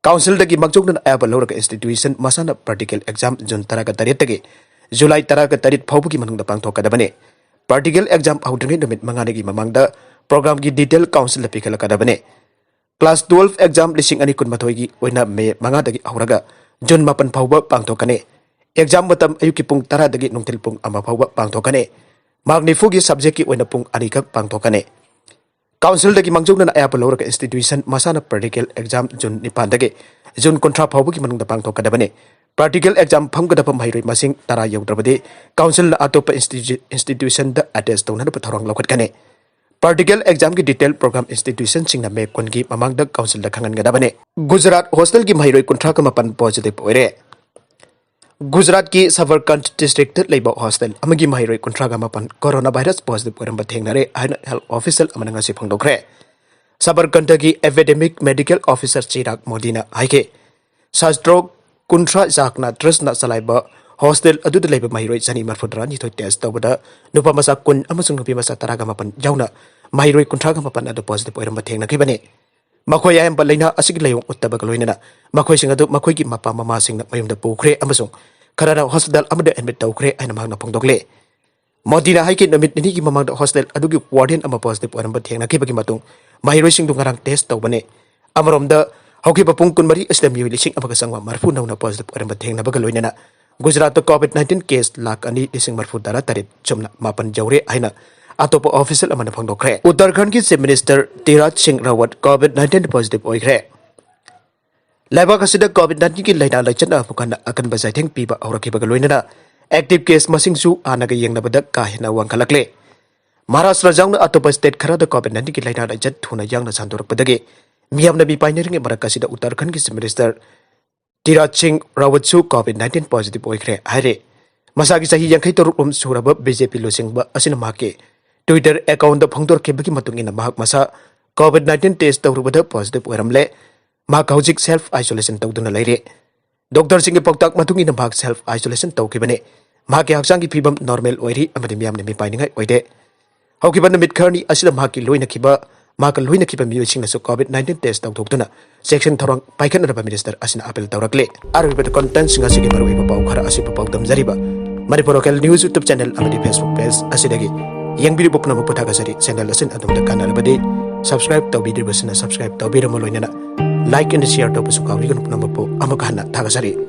Council ꯗꯒꯤ ꯃꯥꯡꯖꯧꯅꯅ ꯑꯌꯥꯕ ꯂꯧꯔꯒ institution ꯃꯁꯥꯅ practical exam ꯖꯨꯟ ꯇꯔꯥꯒ ꯇꯔꯦꯠꯇꯒꯤ ꯖꯨꯂꯥꯏ ꯇꯔꯥꯒ ꯇꯔꯦꯠ ꯐꯥꯎꯕꯒꯤ ꯃꯅꯨꯡꯗ ꯄꯥꯡꯊꯣꯛꯀꯗꯕꯅꯤ꯫ Practical exam ꯍꯧꯗ꯭ꯔꯤꯉꯩ ꯅꯨꯃꯤꯠ ꯃꯉꯥꯅꯤꯒꯤ ꯃꯃꯥꯡꯗ program ꯒꯤ detail council ꯗ ꯄꯤꯈꯠꯂꯛꯀꯗꯕꯅꯤ꯫ Class twelve exam ꯂꯤꯁꯤꯡ ꯑꯅꯤ ꯀꯨꯟꯃꯥꯊꯣꯏꯒꯤ ꯑꯣꯏꯅ ꯃꯦ ꯃꯉꯥꯗꯒꯤ ꯍꯧꯔꯒ ꯖꯨꯟ ꯃꯥꯄꯟ ꯐꯥꯎꯕ ꯄꯥꯡꯊꯣꯛꯀꯅꯤ꯫ Exam ꯃꯇꯝ ꯑꯌꯨꯛꯀꯤ ꯄꯨꯡ ꯇꯔꯥꯗꯒꯤ ꯅꯨꯡꯊꯤꯜ ꯄꯨꯡ ꯑꯃ ꯐꯥꯎꯕ ꯄꯥꯡꯊꯣꯛꯀꯅꯤ꯫ Mark ꯅꯤꯐꯨꯒꯤ subject ꯀꯤ ꯑꯣꯏꯅ ꯄꯨꯡ ꯑꯅꯤꯈꯛ ꯄꯥꯡꯊꯣꯛꯀꯅꯤ꯫ Council ꯗꯒꯤ ꯃꯥꯡꯖꯧꯅꯅ ꯑꯌꯥꯕ ꯂꯧꯔꯒ institution ꯃꯁꯥꯅ practical exam ꯖꯨꯟ ꯅꯤꯄꯥꯟꯗꯒꯤ ꯖꯨꯟ ꯀꯨꯟꯊ꯭ꯔꯥ ꯐꯥꯎꯕꯒꯤ ꯃꯅꯨꯡꯗ ꯄꯥꯡꯊꯣꯛꯀꯗꯕꯅꯤ꯫ Practical exam ꯐꯝꯒꯗꯕ ꯃꯍꯩꯔꯣꯏ ꯃꯁꯤꯡ ꯇꯔꯥ ꯌꯧꯗ꯭ꯔꯕꯗꯤ council ꯅ ꯑꯇꯣꯞꯄ institu-, institution ꯗ attach ꯇꯧꯅꯅꯕ ꯊꯧꯔꯥꯡ ꯂꯧꯈꯠꯀꯅꯤ꯫ Practical exam ꯒꯤ detail program institution ꯁꯤꯡꯅ ꯃꯦ ꯀꯨꯟꯒꯤ ꯃꯃꯥꯡꯗ council ꯗ ꯈꯪꯍꯟꯒꯗꯕꯅꯤ꯫ ꯒꯨꯖꯔꯥꯠ hostel ꯒꯤ ꯃꯍꯩꯔꯣꯏ ꯀꯨꯟꯊ꯭ꯔꯥꯒ ꯃꯥꯄꯟ positive ꯑꯣꯏꯔꯦ꯫ ꯒꯨꯖꯔꯥꯠꯀꯤ ꯁꯕꯔꯀꯟꯠ district ꯇ ꯂꯩꯕ hostel ꯑꯃꯒꯤ ꯃꯍꯩꯔꯣꯏ ꯀꯨꯟꯊ꯭ꯔꯥꯒ ꯃꯥꯄꯟ coronavirus positive ꯑꯣꯏꯔꯝꯕ ꯊꯦꯡꯅꯔꯦ ꯍꯥꯏꯅ health official ꯑꯃꯅ ꯉꯁꯤ ꯐꯣꯡꯗꯣꯛꯈ꯭ꯔꯦ꯫ ꯁꯕꯔꯀꯟꯇꯒꯤ academic medical officer ꯆꯤꯔꯥꯒ ꯃꯣꯗꯤꯅ ꯍꯥꯏꯈꯤ, ꯁꯥꯇ꯭ꯔ ꯀꯨꯟꯊ꯭ꯔꯥ ꯖꯥꯛꯅ ꯇ꯭ꯔꯁꯅ ꯆꯂꯥꯏꯕ hostel ꯑꯗꯨꯗ ꯂꯩꯕ ꯃꯍꯩꯔꯣꯏ ꯆꯅꯤ ꯃꯔꯤꯐꯨ ꯇꯔꯥꯅꯤꯊꯣꯏ test ꯇꯧꯕꯗ ꯅꯨꯄꯥ ꯃꯆꯥ ꯀꯨꯟ ꯑꯃꯁꯨꯡ ꯅꯨꯄꯤ ꯃꯆꯥ ꯇꯔꯥꯒ ꯃꯥꯄꯟ ꯌꯥꯎꯅ ꯃꯍꯩꯔꯣꯏ ꯀꯨꯟꯊ꯭ꯔꯥꯒ ꯃꯥꯄꯟ ꯑꯗꯨ positive ꯑꯣꯏꯔꯝꯕ ꯊꯦꯡꯅꯈꯤꯕꯅꯤ꯫ ꯃꯈꯣꯏ ꯑꯌꯥꯝꯕ ꯂꯥꯏꯅꯥ ꯑꯁꯤꯒꯤ ꯂꯥꯏꯑꯣꯡ ꯎꯠꯇꯕꯒ ꯂꯣꯏꯅꯅ ꯃꯈꯣꯏꯁꯤꯡ ꯑꯗꯨ ꯃꯈꯣꯏꯒꯤ ꯃꯄꯥ ꯃꯃꯥꯁꯤꯡꯅ ꯃꯌꯨꯝꯗ ꯄꯨꯈ꯭ꯔꯦ ꯑꯃꯁꯨꯡ ꯈꯔꯅ hospital ꯑꯃꯗ admit ꯇꯧꯈ꯭ꯔꯦ ꯍꯥꯏꯅ ꯃꯍꯥꯛꯅ ꯐꯣꯡꯗꯣꯛꯂꯤ꯫ ꯃꯣꯗꯤꯅ ꯍꯥꯏꯈꯤ, ꯅꯨꯃꯤꯠ ꯅꯤꯅꯤꯒꯤ ꯃꯃꯥꯡꯗ hostel ꯑꯗꯨꯒꯤ warden ꯑꯃ positive ꯑꯣꯏꯔꯝꯕ ꯊꯦꯡꯅꯈꯤꯕꯒꯤ ꯃꯇꯨꯡ ꯃꯍꯩꯔꯣꯏꯁꯤꯡꯗꯨ ꯉꯔꯥꯡ test ꯇꯧꯕꯅꯤ꯫ ꯑꯃꯔꯣꯝꯗ, ꯍꯧꯈꯤꯕ ꯄꯨꯡ ꯀꯨꯟꯃꯔꯤ ꯑꯁꯤꯗ ꯃꯤꯑꯣꯏ ꯂꯤꯁꯤꯡ ꯑꯃꯒ ꯆꯥꯝꯃꯉꯥ ꯃꯔꯤꯐꯨ ꯅꯧꯅ positive ꯑꯣꯏꯔꯝꯕ ꯊꯦꯡꯅꯕꯒ ꯂꯣꯏꯅꯅ ꯒꯨꯖꯔꯥꯠꯇ COVID nineteen case ꯂꯥꯈ ꯑꯅꯤ ꯂꯤꯁꯤꯡ ꯃꯔꯤꯐꯨ ꯇꯔꯥ ꯇꯔꯦꯠ ꯆꯨꯝꯅ ꯃꯥꯄꯟ ꯌꯧꯔꯦ ꯍꯥꯏꯅ ꯑꯇꯣꯞꯄ official ꯑꯃꯅ ꯐꯣꯡꯗꯣꯛꯈ꯭ꯔꯦ꯫ ꯎꯠꯇꯔꯈꯟꯗꯒꯤ Chief Minister ꯇꯤꯔꯥꯖ ꯁꯤꯡ ꯔꯥꯋꯠ COVID nineteen positive ꯑꯣꯏꯈ꯭ꯔꯦ꯫ ꯂꯩꯕꯥꯛ ꯑꯁꯤꯗ COVID nineteen ꯒꯤ ꯂꯥꯏꯅꯥ ꯂꯥꯏꯆꯠꯅ ꯑꯃꯨꯛ ꯍꯟꯅ ꯑꯀꯟꯕ ꯆꯩꯊꯦꯡ ꯄꯤꯕ ꯍꯧꯔꯛꯈꯤꯕꯒ ꯂꯣꯏꯅꯅ active case ꯃꯁꯤꯡꯁꯨ ꯍꯥꯟꯅꯒ ꯌꯦꯡꯅꯕꯗ ꯀꯥ ꯍꯦꯟꯅ ꯋꯥꯡꯈꯠꯂꯛꯂꯦ꯫ ꯃꯍꯥꯔꯥꯁꯇ꯭ꯔ ꯌꯥꯎꯅ ꯑꯇꯣꯞꯄ state ꯈꯔꯗ COVID nineteen ꯒꯤ ꯂꯥꯏꯅꯥ ꯂꯥꯏꯆꯠ ꯊꯨꯅ ꯌꯥꯡꯅ ꯁꯟꯗꯣꯔꯛꯄꯗꯒꯤ ꯃꯤꯌꯥꯝꯅ ꯃꯤꯄꯥꯏꯅꯔꯤꯉꯩ ꯃꯔꯛ ꯑꯁꯤꯗ ꯎꯠꯇꯔꯈꯟꯗꯒꯤ Chief Minister ꯇꯤꯔꯥꯖ ꯁꯤꯡ ꯔꯥꯋꯠꯁꯨ COVID nineteen positive ꯑꯣꯏꯈ꯭ꯔꯦ ꯍꯥꯏꯔꯦ꯫ ꯃꯁꯥꯒꯤ ꯆꯍꯤ ꯌꯥꯡꯈꯩ ꯇꯔꯨꯛ ꯂꯣꯝ ꯁꯨꯔꯕ BJP ꯂꯨꯆꯤꯡꯕ ꯑꯁꯤꯅ ꯃꯍꯥꯛꯀꯤ Twitter account ꯐꯣꯡꯗꯣꯔꯛꯈꯤꯕꯒꯤ ꯃꯇꯨꯡ ꯏꯟꯅ ꯃꯍꯥꯛ ꯃꯁꯥ COVID nineteen test ꯇꯧꯔꯨꯕꯗ positive ꯑꯣꯏꯔꯝꯂꯦ꯫ ꯃꯍꯥꯛ ꯍꯧꯖꯤꯛ self isolation ꯇꯧꯗꯨꯅ ꯂꯩꯔꯦ꯫ ꯗꯣꯛꯇꯔꯁꯤꯡꯒꯤ ꯄꯥꯎꯇꯥꯛ ꯃꯇꯨꯡ ꯏꯟꯅ ꯃꯍꯥꯛ self isolation ꯇꯧꯈꯤꯕꯅꯤ꯫ ꯃꯍꯥꯛꯀꯤ ꯍꯛꯆꯥꯡꯒꯤ ꯐꯤꯕꯝ normal ꯑꯣꯏꯔꯤ ꯑꯃꯗꯤ ꯃꯤꯌꯥꯝꯅ ꯃꯤꯄꯥꯏꯅꯤꯡꯉꯥꯏ ꯑꯣꯏꯗꯦ꯫ ꯍꯧꯈꯤꯕ ꯅꯨꯃꯤꯠ ꯈꯔꯅꯤ ꯑꯁꯤꯗ ꯃꯍꯥꯛꯀꯤ ꯂꯣꯏꯅꯈꯤꯕ, ꯃꯍꯥꯛꯀ ꯂꯣꯏꯅꯈꯤꯕ ꯃꯤꯑꯣꯏꯁꯤꯡꯅꯁꯨ COVID nineteen test ꯇꯧꯊꯣꯛꯇꯨꯅ ꯆꯦꯛꯁꯤꯟ ꯊꯧꯔꯥꯡ ꯄꯥꯏꯈꯠꯅꯅꯕ minister ꯑꯁꯤꯅ appeal ꯇꯧꯔꯛꯂꯦ꯫ ꯑꯔꯣꯏꯕꯗ content ꯁꯤꯡ ꯑꯁꯤꯒꯤ ꯃꯔꯨꯑꯣꯏꯕ ꯄꯥꯎ ꯈꯔ ꯑꯁꯤꯕꯨ ꯄꯥꯎꯗꯝꯖꯔꯤꯕ Manipur local news YouTube channel ꯑꯃꯗꯤ Facebook page ꯑꯁꯤꯗꯒꯤ ꯌꯦꯡꯕꯤꯔꯤꯕ ꯄꯨꯝꯅꯃꯛꯄꯨ ꯊꯥꯒꯠꯆꯔꯤ꯫ Channel ꯑꯁꯤꯅ ꯑꯗꯣꯝꯗ ꯀꯥꯟꯅꯔꯕꯗꯤ subscribe ꯇꯧꯕꯤꯗ꯭ꯔꯤꯕꯁꯤꯡꯅ subscribe ꯇꯧꯕꯤꯔꯝꯃ ꯂꯣꯏꯅꯅ like and share ꯇꯧꯕꯁꯨ ꯀꯥꯎꯕꯤꯒꯅꯨ꯫ ꯄꯨꯝꯅꯃꯛꯄꯨ ꯑꯃꯨꯛ ꯍꯟꯅ ꯊꯥꯒꯠꯆꯔꯤ꯫